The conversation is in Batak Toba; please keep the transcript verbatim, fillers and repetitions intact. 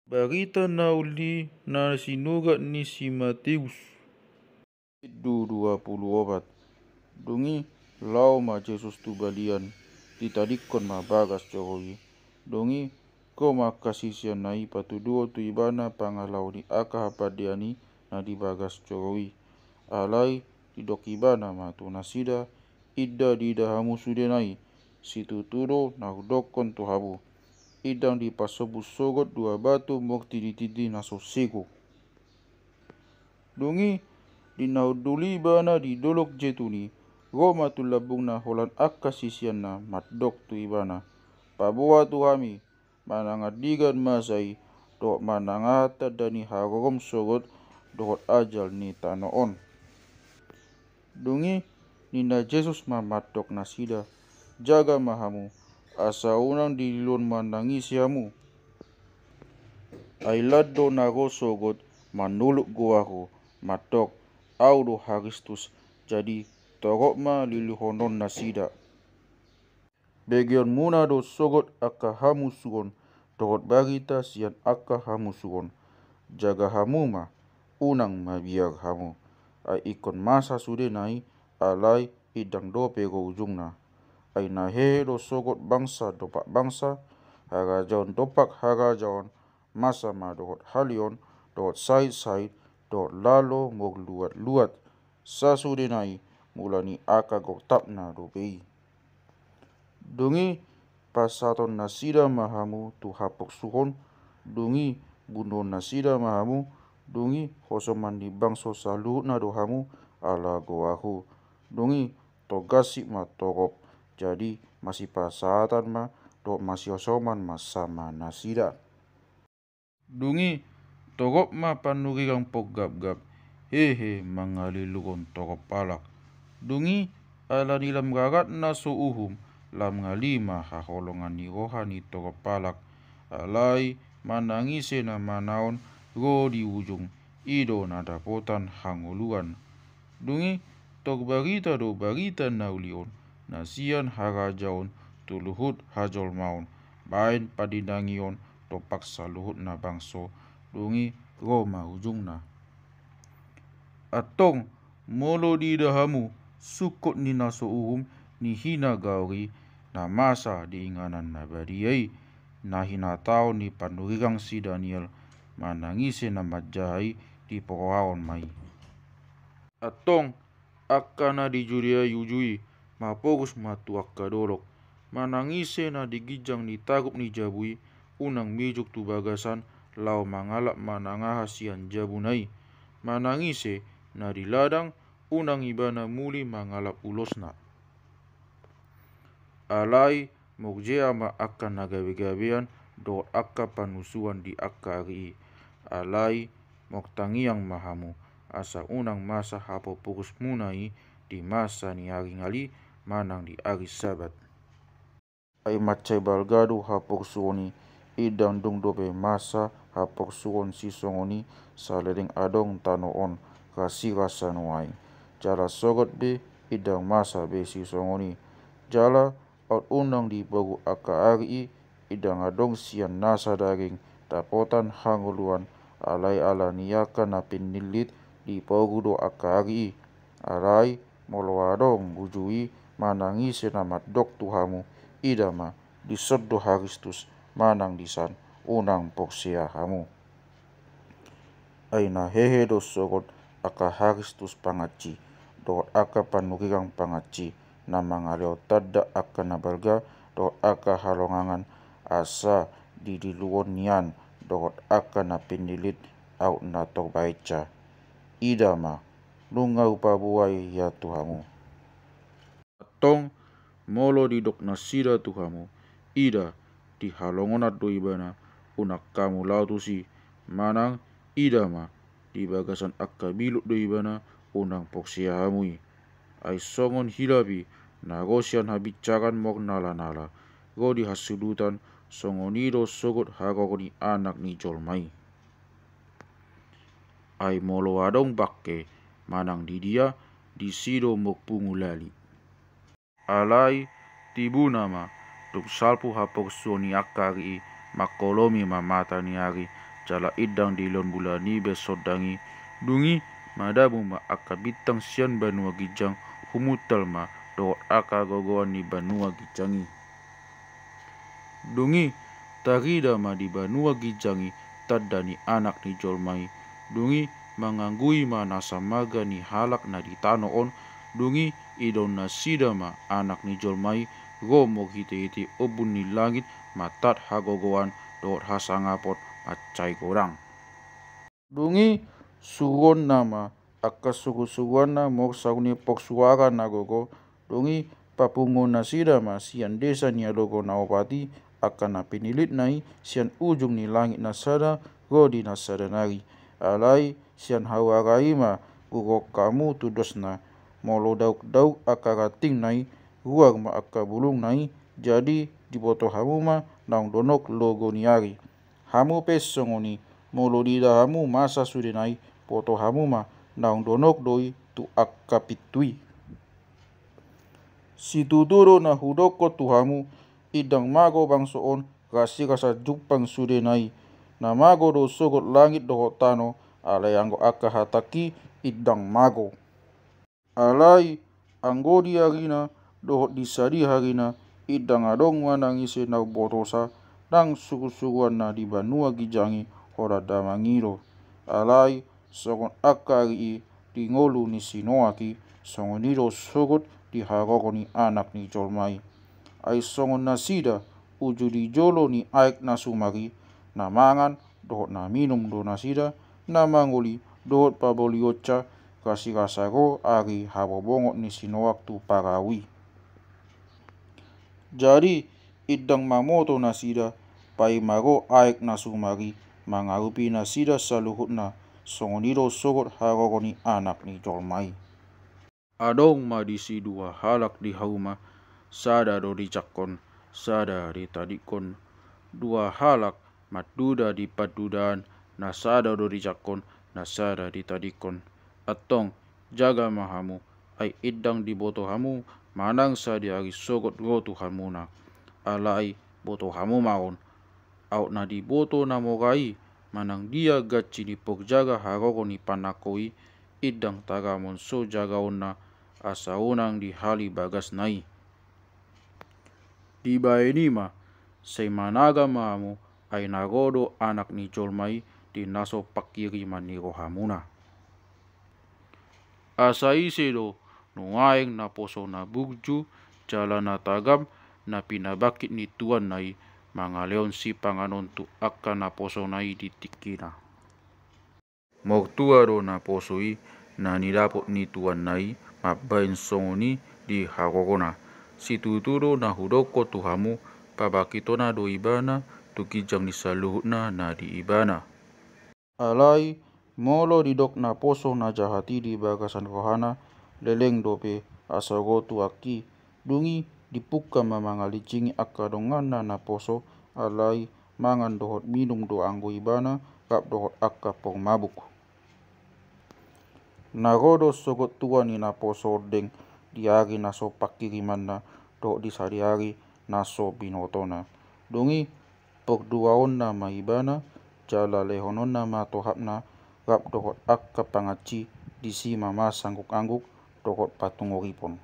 Barita na uli na sinurat ni si Mateus. Bindu dua pulu opat. Dung i laho ma Jesus tu balian, ditadingkon ma bagas joro i. Dung i ro ma angka siseanna i patuduhon tu ibana pangalaho ni angka hapandean i na di bagas joro i. Alai didok ibana ma tu nasida, inda diida hamu sudena i, situtu do na hudokkon tu hamu. Indang dipasombus sogot dua batu murti di tindi na so sego. Dung i di na hundul i ibana di dolok Jetun i, ro ma tu lambungna holan angka siseanna mandok tu ibana, paboa tu hami manang andigan masa i, dohot manang aha tanda ni harorom sogot dohot ajal ni tano on. Dung i ninna Jesus ma mandok nasida, jaga ma hamu, asa unang dililuhon manang ise hamu. Ai lan do na ro sogot manoluk goarhu, mandok, au do Haristus, jadi torop ma liluhonon nasida. Begeonmuna do sogot angka hamusuon dohot barita sian angka hamusuon. Jaga hamu ma, unang mabiar hamu. Ai ingkon masa sudena i, alai indang dope ro ujungna. Ai na hehe do sogot bangsa dompak bangsa, harajaon dompak harajaon, masa ma dohot haleon, dohot sahit-sahit, dohot lalo marluat-luat. Sasudena i mula ni angka gortapna dope i. Dung i pasahaton nasida ma hamu tu haporsuhon, dung i bunuhon nasida ma hamu, dung i hosoman ni bangso saluhutna do hamu ala goarhu. Dung i tong gansip ma torop, jadi masipasahatan ma dohot masihosoman ma sama nasida. Dung i torop ma panurirang porgapgap, hehe mangaliluhon torop halak. Dung i ala ni lam rarat na so uhum, lam ngali ma haholongan ni roha ni torop halak. Alai manang ise na manaon ro di ujung, i do na dapotan hangoluan. Dung i torbarita do barita na uli on na sian harajaon tu luhut hajolmaon, baen padinangion dompak saluhutna bangso. Dung i ro ma ujungna. Antong molo diida hamu sungkot ni na so uhum ni hinagaori na masa di inganan na badia i, na hinatahon ni panurirang si Daniel, manang ise na manjaha i diporohaon ma i. Antong angka na di Judea i uju i, maporus ma tu angka dolok. Manang ise na di ginjang ni tarup ni jabu i, unang mijur tu bagasan laho mangalap manang aha sian jabuna i. Manang ise na di ladang, unang ibana muli mangalap ulosna. Alai morjea ma angka na gabegabean dohot angka panusuan di angka ari i. Alai mangtangiang ma hamu, asa unang masa haporpurusmuna i di masa ni ari ngali manang di ari Sabat. Ai mansai balga do haporsuon i, indang dung dope masa haporsuon sisongon i saleleng adong tano on rasirasa nuaeng. Jala sogot be indang masa be sisongon i. Jala on unang dipogu angka ari i, indang adong sian nasa daging dapotan hangoluan, alai ala ni angka na pinillit dipogu do angka ari i. Alai molo adong uju i manang ise na mandok tu hamu, ida ma, dison do Haristus, manang disan, unang porsea hamu. Ai na hehe do sogot angka Haristus pangansi dohot angka panurirang pangansi, na mangalehon tanda angka na balga dohot angka halongangan, asa dililuhon nian dohot angka na pinillit aut na torbahensa. Ida ma, nunga hupaboa i ia tu hamu. Antong molo didok nasida tu hamu, ida, di halongonan do ibana, unang hamu laho tusi, manang ida ma, di bagasan angka bilut do ibana, unang porsea hamu i. Ai songon hilap i na ro sian habinsaran marnalanala, ro di hasudutan, songon i do sogot haroro ni Anak ni jolma i. Ai molo adong bangke manang di dia, disi do marpungu lali. Alai tibuna ma, dung salpu haporsuon ni angka ari i, mangkolomi ma mata ni ari, jala indang dilehon bulan i be sondang i. Dung i madabu ma angka bintang sian banua ginjang, humuntal ma dohot angka hagogoan ni banua ginjang i. Dung i tarida ma di banua ginjang i tanda ni Anak ni jolma i. Dung i manganggui ma nasa marga ni halak na di tano on. Dung i idaon nasida ma Anak ni jolma i ro marhitehite ombun ni langit, mandat hagogoan dohot hasangapon mansai godang. Dung i suruonna ma angka surusuruanna molo sangap ni porsuara na gogo. Dung i papunguhon nasida ma sian desa ni alogo na opat i angka na pinillitna i sian ujung ni langit na sada ro di na sada nari. Alai sian hau ara i ma hurohahon hamu tu dosna. Molo daukdauk angka rantingna i, ruar ma angka bulungna i, jadi diboto hamu ma naung donok logo ni ari. Hamu pe songon i, molo diida hamu masa sude nai, boto hamu ma naung donok do i tu angka pintu i. Situtu do na hudokkon tu hamu, indang mago bangso on rasirasa jumpang sude nai. Na mago do sogot langit dohot tano, alai anggo angka hatangki indang mago. Alai anggo di arina dohot di sadiharina, indang adong manang ise na umbotosa nang surusuruanna di banua ginjang i, holan na mangido. Alai songon angka ari i di ngolu ni si Noak i, songon i do sogot di haroro ni Anak ni jolma i. Ai songon nasida uju di jolo ni aek na sumar i, na mangan dohot na minum do nasida, na mangoli dohot pabolionsa, rasirasa ro ari habobongot ni si Noak tu parau i. Jadi indang mamoto nasida, paima ro aek na sumar i, mangarupi nasida saluhutna. Songon i do sogot haroro ni Anak ni jolma i. Adong ma disi dua halak di hauma, sada do dijangkon, sada ditadingkon. Dua halak manduda di pandudaan, na sada do dijangkon, na sada ditadingkon. Antong jaga ma hamu, ai indang diboto hamu manang sadihari sogot ro tu hamuna. Alai boto hamu ma on, aut na diboto na mora i, manang dia ganci ni porjaga haroro ni panangko i, indang tagamon so jagaonna, asa unang dihali bagasna i. Dibaen i ma, sai managam ma hamu, ai na ro do Anak ni jolma i di na so pangkiriman ni rohamuna. Asa ise do nuaeng naposona burju jala na tagam, na pinabangkit ni tuanna i, mangalehon sipanganon tu angka naposona i di tingkina? Mortua do naposo i na nidapot ni tuanna i mambaen songon i di harorona. Situtu do na hudokkon tu hamu, pabangkitonna do ibana tu ginjang ni saluhutna na di ibana. Alai molo didok naposo na jahat i di bagasan rohana, leleng dope asa ro tu angka i. Dung i dipungka ma mangalincingi angka donganna naposo, alai mangan dohot minum do anggo ibana rap dohot angka pormabuk. Na ro do sogot tua ni naposo ondeng di ari na so pangkirimanna dohot di sadihari na so binotona. Dung i porduaonna ma ibana, jala lehononna ma tohapna rap dohot angka pangansi, disi ma masangguk-angguk dohot patungoripon.